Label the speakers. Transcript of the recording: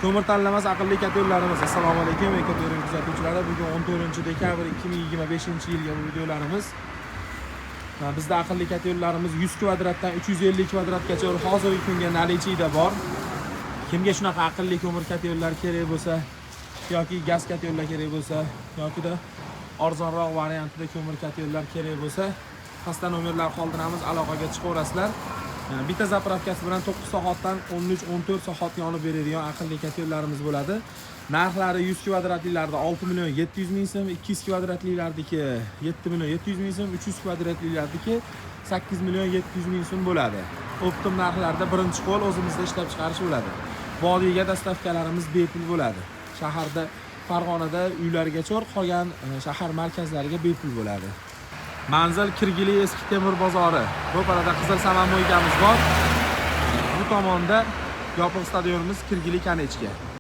Speaker 1: Ko'mir tanlamas aqlli kotellarimiz. Assalomu alaykum, Ekoturim kuzatuvchilari. Bugun 14 dekabr 2025-yilgi bu videolarimiz. Bizda aqlli kotellarimiz 100 kvadratdan 350 kvadratgacha hozirgi kunga наличие da bor. Kimga shunaqa aqlli ko'mir kotellar kerak bo'lsa yoki gaz kotellar kerak bo'lsa yokida arzonroq variantida ko'mir kotellar kerak bo'lsa, pastda nomerlar qoldiramiz, aloqaga chiqaverasizlar. Bitta заправка si bilan 9 soatdan 13-14 soat yonib beradigan aqlli kotellarimiz bo'ladi. Narxlari 100 kvadratlilarda 6 million 700 ming so'm, 200 kvadratlilardiki 7 million 700 ming so'm, 300 kvadratlilardiki 8 million 700 ming so'm bo'ladi. Оптом narxlarda, birinchi qo'l o'zimizda ishlab chiqarish bo'ladi. Vodiyga доставка larimiz bepul bo'ladi. Shaharda, Farg'onada uylargacha, qolgan shahar markazlariga bepul bo'ladi. Manzil: Kirgili eski temir bozori. Ro'parada qizil самомойка miz bor. Bu tomonda yopiq stadionimiz, Kirgili Konechka.